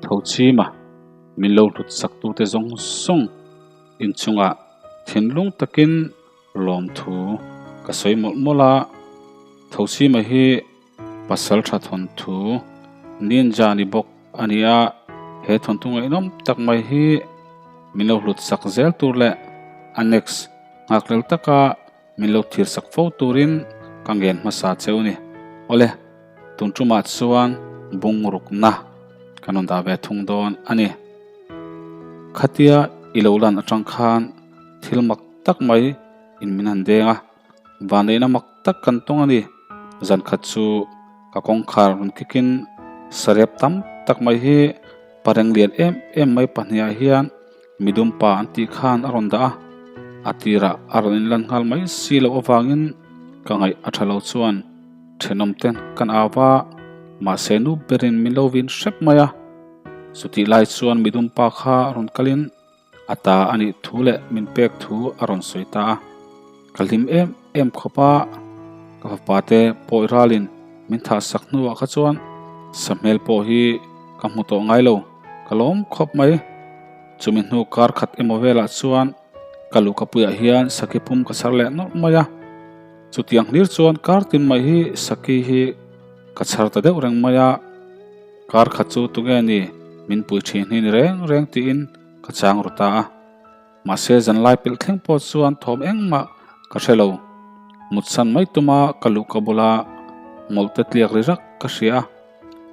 Tho chima min lo hlut sak tute zawng zawng inchungah thinlung takin lawmthu ka sawi mawlh mawlh a. Tho chima hi pasal tha thawnthu ninja ni bawk a ni a, he thawnthu ngaihnawm tak mai hi min lo hlut sak zel tur leh a next nghakhlel taka Min lo thir sak fo turin ka ngen hmasa cheu ni. Awle, tun tumah chuan bung rukna kan rawn dah ve thung dawn a ni. Khatia i lo lan atang khan thil mak tak mai in min han deng a, vanneihna mak tak kan tawng a ni. Zan khat chu ka kawngkhar rawn kikin sarep tam tak mai hi pareng lian em em mai pahniah hian Midum pa an tih khan a rawn dah a, a tirah a rawn inlan nghal mai si loh avangin ka ngaih a tha lo chuan thenawm te kan au va, mahse nu berin min lo vin hrep mai a. Chutih lai chuan midum pa kha rawn kalin a ta a nih thu leh min pek thu a rawn sawi ta a, ka hlim em em khawp a, ka fapa te pawi ralin min thah sak hnuah kha chuan sahmel pawh hi ka hmu tawh ngai lo. Ka lawm khawp mai. Chumi hnu kar khat emaw velah chuan ka luhka puiah hian saki pum ka chhar leh nawlh mai a. Chutiang hlir chuan kar tin mai hi saki hi ka chhar ta deuh reng mai a. Kar khat chu tunge ni min pui thin hi ni reng reng tiin ka chang ru ta a. Mahse zanlai pelh thleng pawh chuan thawm engmah ka hre lo. Mutsan mai tuma ka luhka bula mawlhte tliak ri rak ka hria a.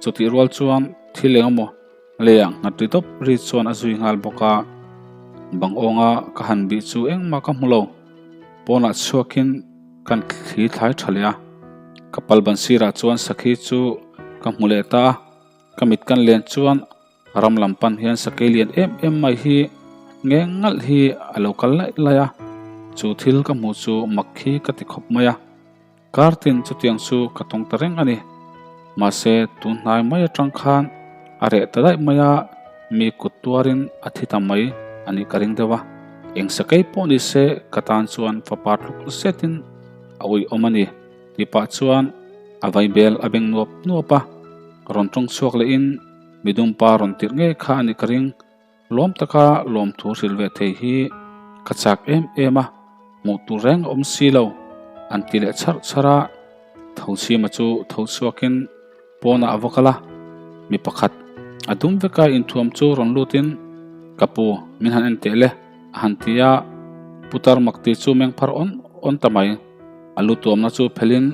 Chutih rual chuan thil eng emaw leiah nghat ri dawp ri chuan a zui nghal bawk a, bang awnga ka han bih chu engmah ka hmu lo. Pawnah chhuakin kan thli thlai tha leh a, ka pal ban sirah chuan sakhi chu ka hmu leh ta a, ka mit kan len chuan ram lam pan hian sakei lian em em mai hi nge ngalh hi a lo kal laih laih a, chu thil ka hmuh chu mak khi ka ti khawp mai a. Kartin chutiang chu ka tawng ta reng a ni. Mahse, tun hnai mai atang khan a reh ta daih mai a, mi kut tuarin a thi ta mai a nih ka ring deuh a. Eng sakei pawh ni se ka tan chuan fapa tluk zetin a uiawm a ni tih pah chuan a vaibel a beng nuap nuap a. Rawn tawng chhuak lehin midumpa rawn tirh ngei kha a nih ka ring. Lawm taka lawmthu hrilh ve thei hi ka chak em em a, hmuh tur reng a awm si lo, an ti leh chharh chharh a. Thochhima chu tho chhuakin pawnah a va kal a, mi pakhat a dum veka inthuam chu rawn lutin, Ka pu, min han en teh le, a han ti a. Putar makti chu meng phar awn awn ta mai, a lu tuamna chu phelhin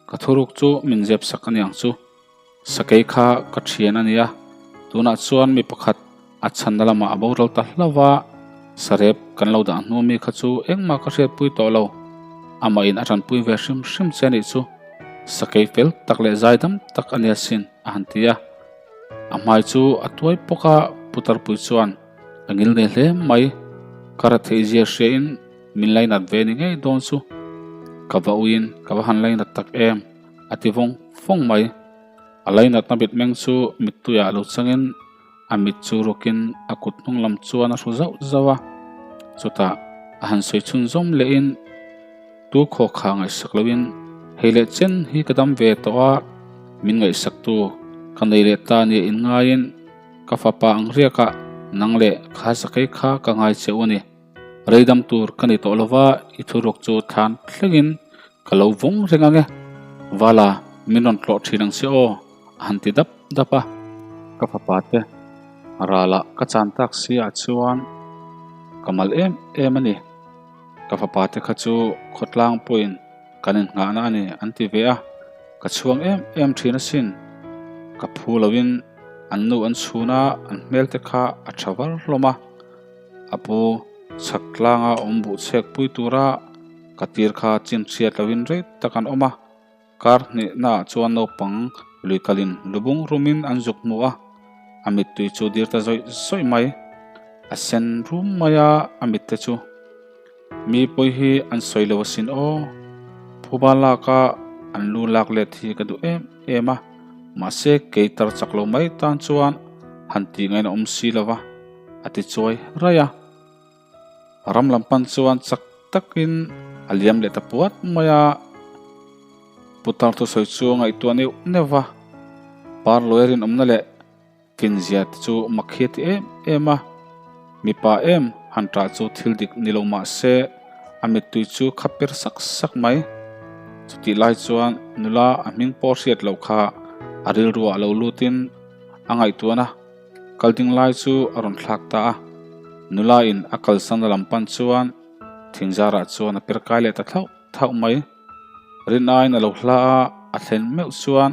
ka thuruk chu min zep sak aniang chu. Sakei kha ka thian a nia, tunah chuan mi pakhat a chhanna lamah a boral ta hlauh a, sarep kan lo dah hnu mi kha chu engmah ka hriatpui tawh lo, amah in a tanpui ve hrim hrim che anih chu, sakei fel tak leh zaidam tak a nia sin a han ti a, a hmai chu a tuai pawk a, putarpui chuan a ngil nei hle mai, ka ra theih zia hria in min lainat ve ni ngei dawn chu, ka va uiin ka va han lainat tak em. A ti vawng vawng mai. A lainatna mitmeng chu mittuiah lo changin a mit chu rukin a kut hnung lam chuan a hru zauh zauh a. Chutah a han sawi chhun zawm lehin tu khaw kha ngaihsak loin hei leh chen hi ka dam ve tawh a, min ngaihsaktu ka nei leh ta nia inngaiin ka fapa ang riakah nang leh kha zakei kha ka ngai che u a ni. Rei dam tur ka ni tawh lova i thuruk chu thlan thlengin ka lo vawng reng ang e. Vala, min rawn tlawh thin ang che aw, a han ti dap dap a. Ka fapa te ralah ka chan tak si ah chuan ka mal em em a ni. Ka fapa te kha chu khawtlang pawhin kan innghahna a ni an ti ve a, ka chhuang em em thin asin. Ka phu loin an nu an chhun a, an hmel te kha a tha var hlawm a. A pu chhak tlanga awm buh chhek pui tura ka tir kha chin hriat loin rei tak an awm a, kar hnihnaah chuan naupang lui kalin lubung rumin an zuk hmu a, a mittui chu dir ta zawih zawih mai, a sen rum mai a a mitte chu. Mi pawi hi an sawi lo asin aw, phuba laka an lu lak let hi ka duh em em a, mahse kei tar chak lo mai tan chuan han tih ngaihna awm si lo va. A ti chuai raih a. Ram lam pan chuan chak takin a liam leh ta puat mai a. Putar thusawi chu a ngaihtuah neuh neuh va, Parluai rinawmna leh. Finzia te chu mak hi a ti em em a, mipa em han ṭah chu thil dik ni lo mah se a mittui chu kha per sak sak mai. Chutih lai chuan nula a hming pawh hriat loh kha a rilruah lo lutin a ngaihtuahna kal ding lai chu a rawn thlak ta a. Nula in a kalsanna lam pan chuan thingzarah chuan a per kai leh ta thlauh thlauh mai. Rinaiin a lo hla a, a thlen meuh chuan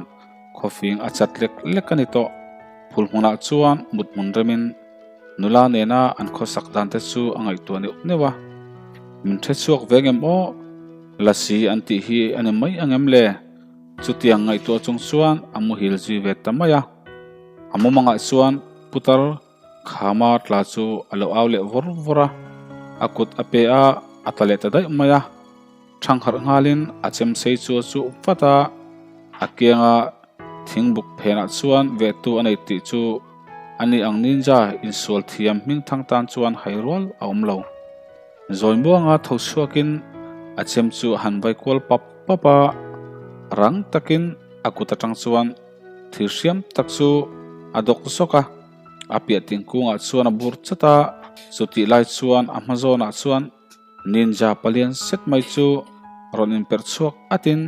khawfing a chat lek lek a ni tawh. Phul hmunah chuan mut hmun remin nula nena an khawsak dan te chu a ngaihtuah neuh neuh a. Min hre chhuak ve ngem aw? Lasi an tih hi a ni mai angem le? Chutiang ngaihtuah chung chuan a muhil zui ve ta mai a. A mumangah chuan putar Khama tla chu a lo au leh vawr vawr a, a kut a pe a, a tla leh ta daih mai a. Thangharh nghalin a chem sei chu a chuh vat a, a kianga thingbuk phenah chuan vehtu a nei tih chu a ni ang ninja insual thiam hming thang tan chuan hai rual a awm lo. Zawi muanga tho chhuakin a chem chu a han vai kual pap pap a, rang takin a kut atang chuan thil hriam tak chu a dawk zawk a, a piah tingkungah chuan a bur chat a, chutih lai chuan a hma zawnah chuan Ninja palian set mai chu rawn inperh chhuak atin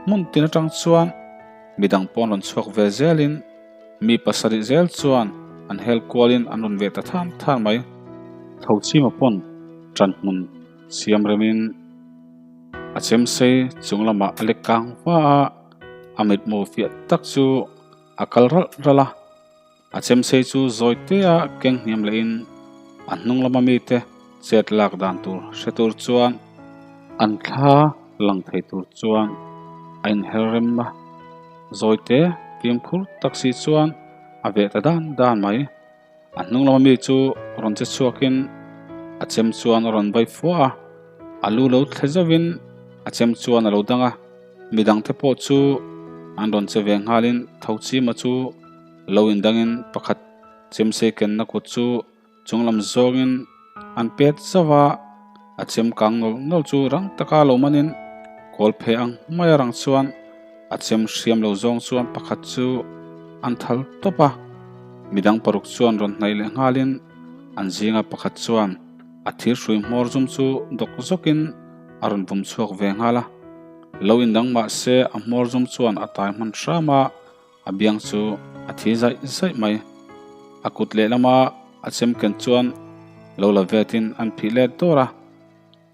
hmun tin atang chuan midang pawh an rawn chhuak ve zelin mi pasarih zel chuan an hel kualin an rawn veh ta than than mai. Thochima pawn ṭan hmun siam remin a chem sei chung lamah a lek kang va a, a mithmuh fiah tak chu a kal ralh ralh a. A chemsei chu zawi tea keng hniam lehin a hnung lama mite chet lak dan tur hre tur chuan an thla lang thei tur chuan a inher rem a. Zawi te fimkhur tak si chuan a veh ta dan dan mai. A hnung lama mi chu rawn che chhuakin a chem chuan a rawn vai fua a, a lu lo thle zauhin a chem chuan a lo dang a. Midangte pawh chu an rawn che ve nghalin Thochima chu Lo indangin pakhat chemsei kenna kut chu chunglam zawngin an pet zauh a, a chem kang nawlh nawlh chu rang taka lo manin kawl phe ang mai a rang chuan a chem hriam lo zawng chuan pakhat chu an thal tawp a, midang paruk chuan rawn hnaih leh nghalin an zinga pakhat chuan a thir hrui hmawr zum chu dawk zawkin a rawn vum chhuak ve nghal a, lo indang mahse a hmawr zum chuan a tai hman hram a. A biang chu a thi zaih zaih mai. A kut lehlama a chem ken chuan lo la vetin an phih let dawr a.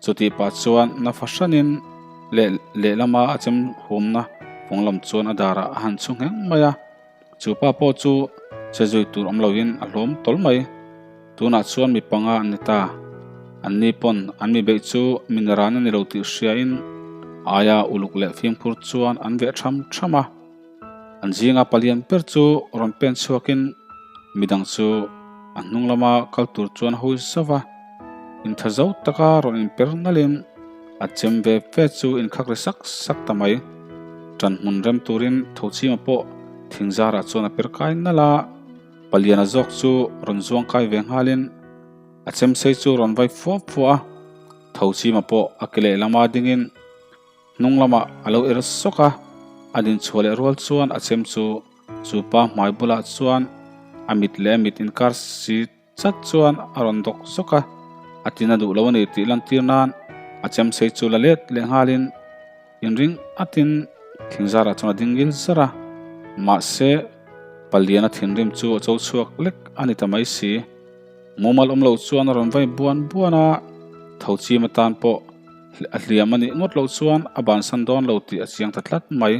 Chutih pah chuan na fahranin leh lehlama a chem humna fawng lam chuan a darah a han chhu ngheng mai a. Chu pa pawh chu che zui tur awm loin a hlawm tawl mai. Tunah chuan mi panga an ni ta. Anni pawn an mi beih chu min ran a ni lo tih hriain aia uluk leh fimkhur chuan an veh tham tham a. An zinga palian ber chu rawn pen chhuakin midang chu a hnung lama kal tur chuan a hawi zauh a, intha zo taka rawn inper nalhin a chem ve ve chu inkhak ri sak sak ta mai. Ṭan hmun rem turin Thochima pawh thing zarah chuan a per kai nalh a, paliana zawk chu rawn zuang kai ve nghalin a chem sei chu rawn vai fuah fuah a, Thochima pawh a ke lehlam a dingin Hnung lamah a lo er sawk a, a din chhuah leh rual chuan a chem chu chu pa hmai bulah chuan a mit leh a mit inkar si chat chuan a rawn dawk zawk a, a tina duh lo a ni tih lantir nan a chem sei chu la let leh nghalin inring atin thingzarah chuan a ding ngil zar a, mahse paliana thinrim chu a cho chhuak lek a ni ta mai si. Mumal awm loh chuan a rawn vai buan buan a, tho chim atan pawh a hliam a nih ngawt loh chuan a bansan dawn lo tih a chiang ta tlat mai.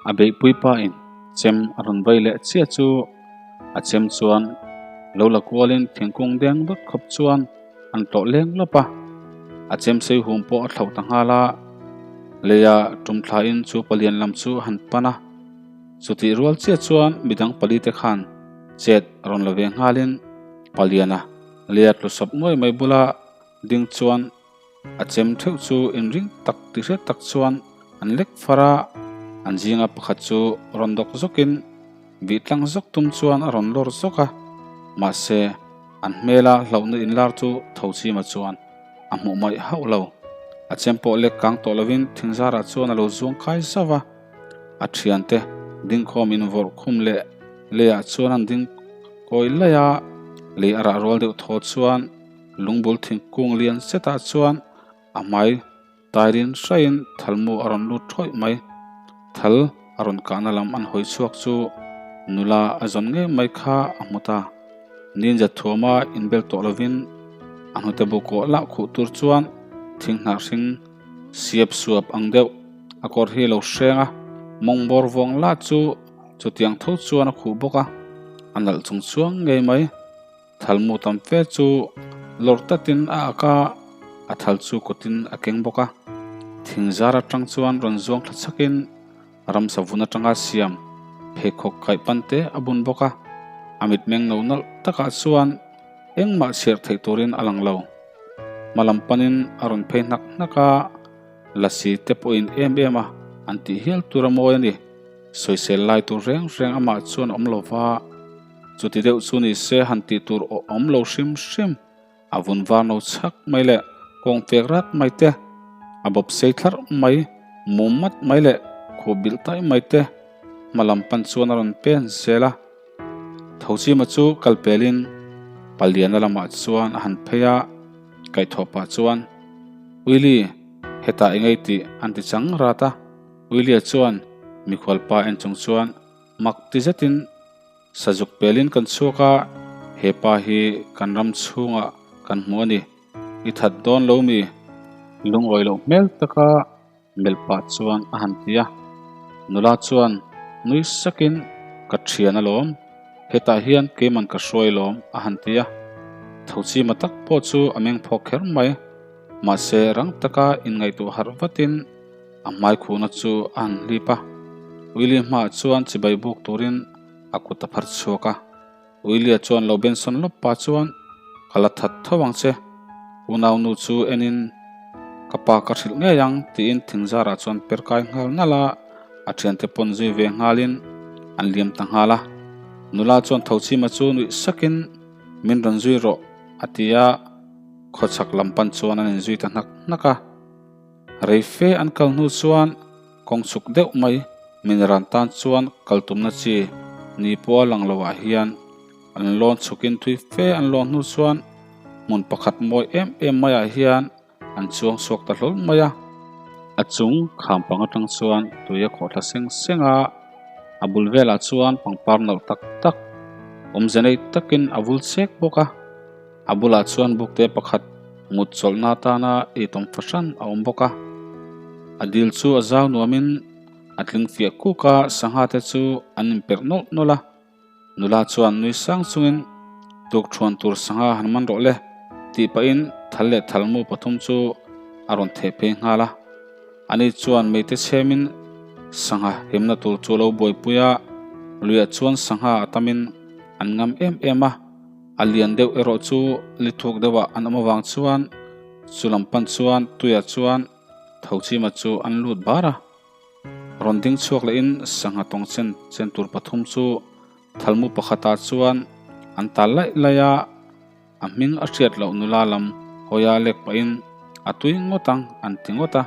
A beihpui pain chem a rawn vai leh chiah chu a chem chuan lo la kualin thingkung deng dawt khawp chuan an tlawh leng lawp a, a chem sei hum pawh a thlauh ta nghal a, leia tum thlain chu palian lam chu a han pan a, chutih rual chiah chuan midang palite khan Chet rawn la ve nghalin Paliana lia tlu sawp nguai mai bula ding chuan a chem theuh chu inring tak ti hriat tak chuan an lek far a, an zinga pakhat chu rawn dawk zawkin vih tlang zawk tum chuan a rawn lawr zawk a, mahse an hmela hlauhna inlar chu Thochima chuan a hmuh mai hauh lo. A chem pawh lek kang tawh lovin thingzarah chuan a lo zuang kai zauh a. A thiante dingkhawm invawrh khum leh leiah chuan an ding kawi laih a, lei a rah rual deuh thaw chuan lungbul thingkung lian zetah chuan a hmai tairin hraiin thalmu a rawn lut thawih mai. Thal a rawn kahna lam an hawi chhuak chu nula a zawn ngei mai kha a hmu ta. Ninja thuama inbel tawh lovin a hnute bu kawh lah khuh tur chuan thing hnah hring siap suap ang deuh a kawr hi a lo hreng a, mawng bawr vawng lah chu chutiang tho chuan a khuh bawk a, a nalh chung chuang ngei mai. Thalmu tam fe chu lawr tatin a ak a, a thal chu kawtin a keng bawk a. Thing zar atang chuan rawn zuang thla chhakin ramsa vun atanga siam pheikhawk kaih pan te a bun bawk a. A mitmeng no nalh takah chuan engmah chhiar theih turin a lang lo. Hma lam panin a rawn phei hnak hnak a, lasi te pawhin em em a an tih hial tur a mawi a ni. Sawisel lai tur reng reng amah chuan a awm lo va. Chuti deuh chu ni se han tih tur aw awm lo hrim hrim, a vun var no chhak mai leh kawng fek rat mai te, a bawp sei thlarh mai, mum mat mai leh khup bilh taih mai te hma lam pan chuan a rawn pen zel a. Thochima chu kal pelin Paliana lamah chuan a han phei a, kaihthawh pah chuan, Willie, hetah i ngei tih an ti chang rat a. Willie-a chuan mikhualpa en chung chuan, Mak ti zetin sazuk pelin kan chhuak a, he pa hi kan ram chhungah kan hmu a ni. I that dawn lo mi? Lungawi loh hmel taka melh pah chuan a han ti a. Nula chuan nui sakin, Ka thian alawm, hetah hian keiman ka hruai lawm a han ti a. Thochima tak pawh chu a meng phawk kher mai. Mahse rang taka inngaihtuah harh vatin A hmai khuhna chu a han hlip a, Willie hmaah chuan chibai buk turin a kut a phar chhuak a. Willie chuan lo bensawn lawp pah chuan, Ka la that tho ang che, unaunu chu enin ka pa ka hrilh ngei ang tiin thingzarah chuan per kai nghal nalh a, a thiante pawn zui ve nghalin an liam ta nghal a. Nula chuan Thochima chu nuih sakin, Min rawn zui rawh a ti a, khawchhak lam pan chuan an inzui ta hnak hnak a. Rei fe an kal hnu chuan kawng chhuk deuh mai min ran tan chuan kal tumna chi ni pawh a lang lo ah hian an lawn chhukin thui fe an lawn hnu chuan hmun pakhat mawi em em mai ah hian an chuang chhuak ta hlawl mai a. A chung kham pang atang chuan tui a khawh thla seng seng a, a bul velah chuan pangpar nalh tak tak awmze nei takin a vul chek bawk a. A bulah chuan bukte pakhat mut chawlhna atana eitawm fahran a awm bawk a. A dil chu a zau nuamin a tling fiah kuk a, sangha te chu an inperh nawlh nawlh a. Nula chuan nui sang chungin tukthuan tur sangha han man rawh le tih pahin thal leh thalmu pathum chu a rawn theh phei nghal a. Ani chuan meite chhemin sangha himna tur chu a lo buaipui a, luiah chuan sangha a tamin an ngam em em a. A lian deuh erawh chu li thuk deuhah an awm avang chuan chu lam pan chuan tuiah chuan Thochima chu an lut bar a. Rawn ding chhuak lehin sangha tawng chen chen tur pathum chu thalmu pakhatah chuan an tal laih laih a, a hming a hriat loh nula lam hawia lek pahin a tui ngawt ang an ti ngawt a.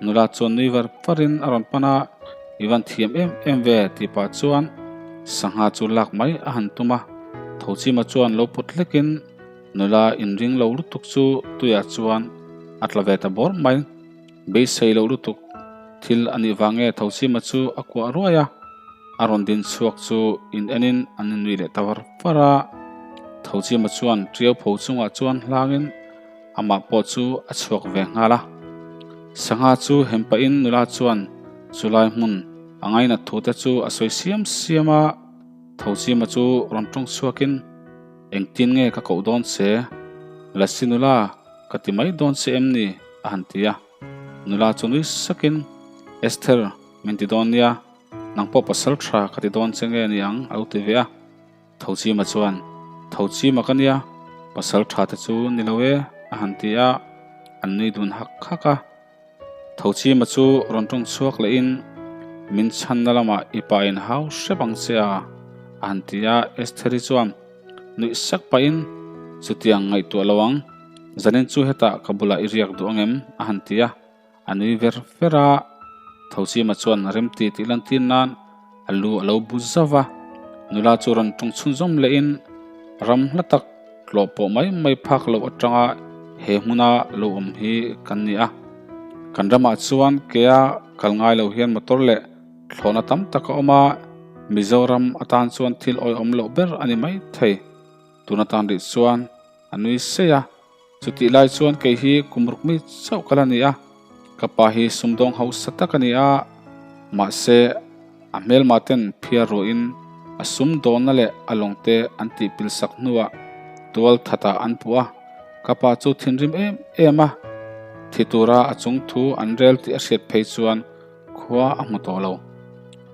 Nula chuan nui var varin a rawn pan a, I van thiam em em ve tih pah chuan sangha chu lak mai a han tum a. Thochima chuan lo pawt hlekin nula inring lo lutuk chu tuiah chuan a tla ve ta bawr mai. Beisei loh lutuk thil a nih vang nge Thochima chu a kuah ruai a, a rawn din chhuak chu in enin an innuih leh ta var var a. Thochima chuan ṭiau pho chungah chuan hlangin amah pawh chu a chhuak ve nghal a. Sangha chu hem pahin nula chuan chulai hmun a ngainat thu te chu a sawi siam siam a. Thochima chu rawn tawng chhuakin, Engtin nge ka koh dawn che? Lasi nula, ka ti mai dawn che em ni? a han ti a. Nula chu nui sakin, Esther, min ti dawn nia, nang pawh pasal tha ka ti dawn che nge ni ang? a lo ti ve a. Thochima chuan, Thochima ka nia, pasal tha te chu ni lo e, a han ti a, an nui dun hak hak a. Thochima chu rawn tawng chhuak lehin, Min chhanna lamah i pa in hau hrep ang che a, a han ti a. Estheri chuan nuih sak pahin, Chutiang ngaihtuah lo ang, zanin chu hetah ka bulah i riak duh ang em? a han ti a. A nui ver ver a, Thochima chuan remti tih lantir nan a lu a lo bu zauh va. Nula chu rawn tawng chhunzawm lehin. Ram hla tak tlawh pawh mai mai phak loh atanga he hmuna lo awm hi kan ni a. Kan ramah chuan kea kal ngai lo hian motor leh thlawhna tam tak a awm a, Mizoram atan chuan thil awihawm loh ber a ni mai thei. Tun atan rih chuan a nui sei a, chutih lai chuan kei hi kum ruk mi chauh ka la ni a, ka pa hi sumdawng hausa tak a ni a, mahse a hmelma ten phiar ruahin a sumdawnna leh a lawng te an tih pil sak hnuah tual thatah an puh a, ka pa chu thinrim em em a, thi tura a chung thu an rel tih a hriat phei chuan khua a hmu tawh lo.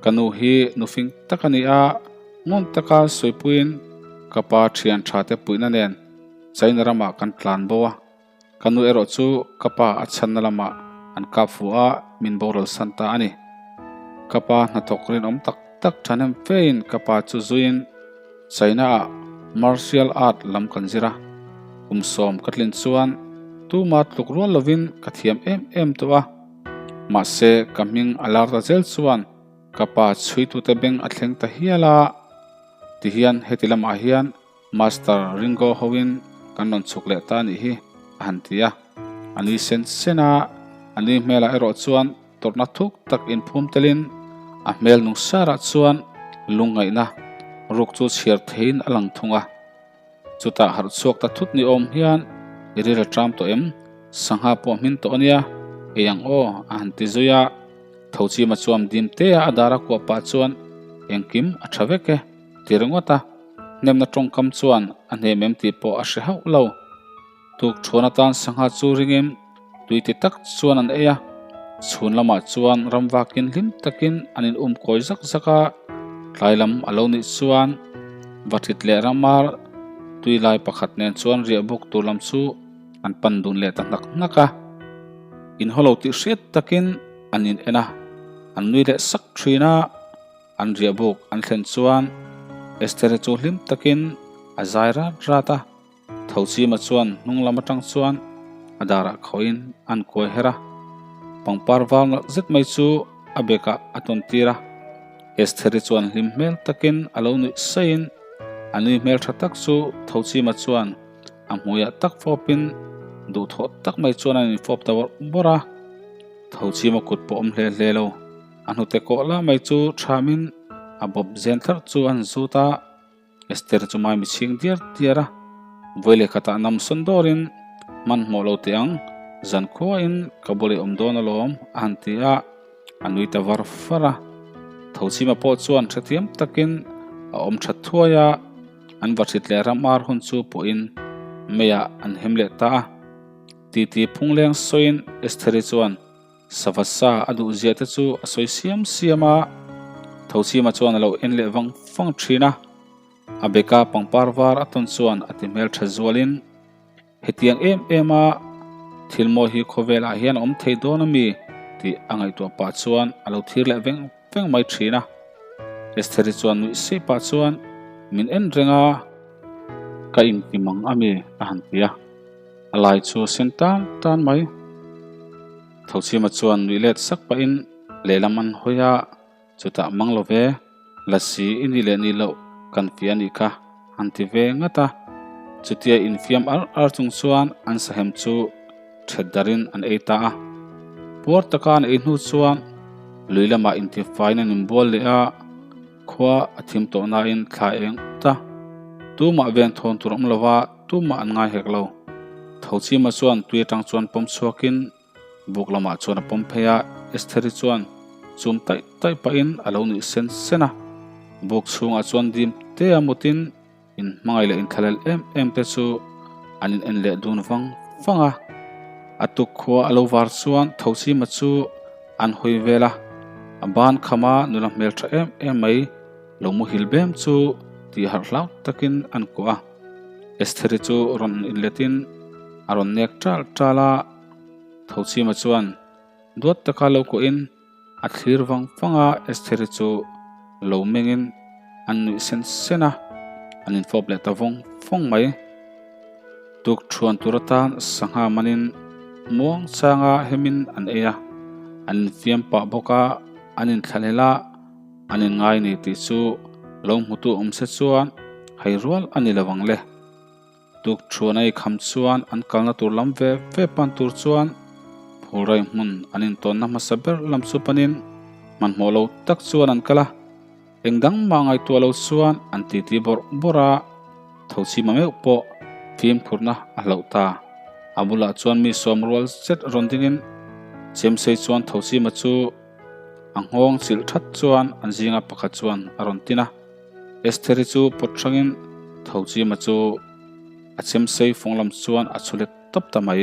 Ka nu hi nufing tak a ni a. Ngun taka sawipuiin ka pa thian tha te puihna nen China ramah kan tlan bo a, ka nu erawh chu ka pa a chhanna lamah an kap fuh a, min boral san ta a ni. Ka pa hnathawk rinawm tak tak thahnem fein ka pa chu zuiin China ah martial art lam kan zir a, kum sawm ka tlin chuan tuma tluk rual lovin ka thiam em em tawh a, mahse ka hming a lar ta zel chuan Ka pa chhuitute beng a thleng ta hial a, tihian heti lamah hian Master Ringo hoin kan rawn chhuk leh ta a nih hi, a han ti a. A nui sen sen a, a nui hmelah erawh chuan tawrhna thuk tak inphum telin a hmel nung sarah chuan lungngaihna ruk chu chhiar theiin a lang thung a. Chutah harh chhuak ta thut ni awm hian i ril a ṭam tawh em? Sangha pawh hmin tawh a nia, ei ang aw a han ti zui a. Thochima chuan dim te a a dar a kuah pah chuan engkim a ṭha vek e ti ringawt a, hnemna ṭawngkam chuan a hnem em tih pawh a hre hauh lo. Tuk ṭhuan atan sangha chu ringin tui ti tak chuan an ei a, chhun lamah chuan ram vakin hlim takin an in um kawi zak zak a, tlai lam a lo nih chuan Vathit leh Ramar tui lai pakhat nen chuan riah buk tur lam chu an pan dun leh ta hnak hnak a, inhaw lo tih hriat takin an in en a, an nui leh sak thin a. An riah buk an thlen chuan Estheri chu hlim takin a zai rat rat a. Thochima chuan hnung lam atang chuan a darah khawhin an kuai her a, pangpar var nalh zet mai chu a bekah a tawn tir a. Estheri chuan hlim hmel takin a lo nuih saiin a nui hmel tha tak chu Thochima chuan a hmuiah tak fawpin duhthawh tak mai chuan an infawp ta bawrh bawrh a. Thochima kut pawh awm hle hle lo. A hnute kawh la mai chu thamin a bawp zen thlarh chu an zut a. Esther chu mai mi chhing diar diar a, vawi leh khatah nam sawn dawrin hmanhmawh lo teh ang, zan khuain ka bula i awm dawn alawm a han ti a, a nui ta var var a. Thochima pawh chuan hrethiam takin a awm that thuai a, an va hrit leh ram ar hun chu pawhin meiah an hem leh ta a. Titi phungleng sawiin Estheri chuan Sava sa a duh zia te chu a sawi siam siam a, Thochima chuan a lo en leh vang vang thin a. A beka pangpar var a tawn chuan a ti hmel tha zualin, Hetiang em em a thil mawi hi khawvelah hian a awm thei dawn a mi? tih a ngaihtuah pah chuan a lo thir leh veng veng mai thin a. Estheri chuan nuih sei pah chuan min en reng a, Ka inti mang a mi? a han ti a. A lai chu a sen tan tan mai. Thochima chuan nuih let sak pahin lehlam an hawi a, chutah mang lo ve, Lasi i nih leh nih loh kan fiah a nih kha an ti ve ngat a. Chutia infiam ar ar chung chuan an sahem chu ṭhet darin an ei ta a. Puar taka an ei hnu chuan lui lamah intifaiin an inbual leh a, khua a thim tawh nain thla eng ut a. Tumah ven thawn tur awm lova Tumah an ngai hek lo. Thochima chuan tui atang chuan pawm chhuakin buk lamah chuan a pawm phei a, Estheri chuan chum taih taih pahin a lo nuih sen sen a. Buk chhungah chuan dim te a mutin in hmangaih leh inthlahlel em em te chu an in en leh dun vang vang a. A tuk khua a lo var chuan Thochima chu an hawi vel a, a ban khama nula hmeltha em em mai lo muhil bem chu tih harh hlau takin an kuah a. Estheri chu rawn inletin a rawn nek ṭal ṭal a, Thochima chuan duat taka lo kuahin a thlir vang vang a, Estheri chu lo mengin an nuih sen sen a, an infawp leh ta vawng vawng mai. Tuk ṭhuan tur atan sangha manin muang changa hemin an ei a, an infiam pah bawk a, an inthlahlel a, An inngai ni tih chu lo hmutu awm se chuan Hai rual a ni lo ang le. Tuk thuan a i kham chuan an kalna tur lam ve ve pan tur chuan phulrai hmun an intawnna hmasa ber lam chu panin hmanhmawh lo tak chuan an kal a. Eng dang mah ngaihtuah lo chuan an titi bawrh bawrh a, Thochima meuh pawh fimkhurna a hlauh ta. A bulah chuan mi sawm rual zet rawn dingin Chemsei chuan Thochima chu a nghawng chilh that chuan an zinga pakhat chuan a rawn tin a. Estheri chu pawt hrangin Thochima chu a Chemsei fawng lam chuan a chhu let tawp ta mai.